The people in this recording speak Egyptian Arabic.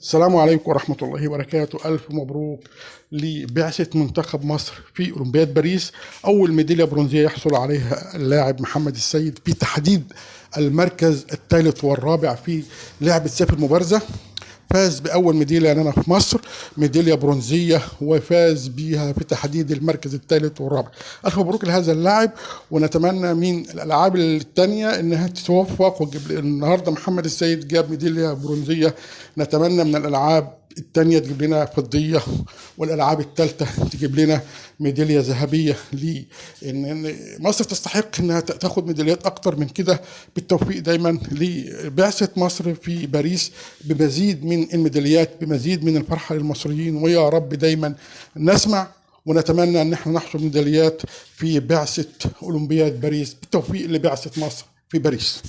السلام عليكم ورحمة الله وبركاته. ألف مبروك لبعثة منتخب مصر في أولمبياد باريس. أول ميدالية برونزية يحصل عليها اللاعب محمد السيد في تحديد المركز الثالث والرابع في لعبة سيف المبارزة. فاز بأول ميدالية لنا في مصر، ميدالية برونزية، وفاز بيها في تحديد المركز الثالث والرابع. ألف مبروك لهذا اللاعب، ونتمنى من الألعاب الثانية إنها تتوفق وتجيب. النهارده محمد السيد جاب ميدالية برونزية، نتمنى من الألعاب الثانية تجيب لنا فضية، والألعاب الثالثة تجيب لنا ميدالية ذهبية. ليه؟ إن مصر تستحق إنها تاخد ميداليات أكتر من كده. بالتوفيق دايما لبعثة مصر في باريس بمزيد من الميداليات، بمزيد من الفرحة للمصريين، ويا رب دايما نسمع ونتمنى إن احنا نحصد ميداليات في بعثة أولمبياد باريس. بالتوفيق لبعثة مصر في باريس.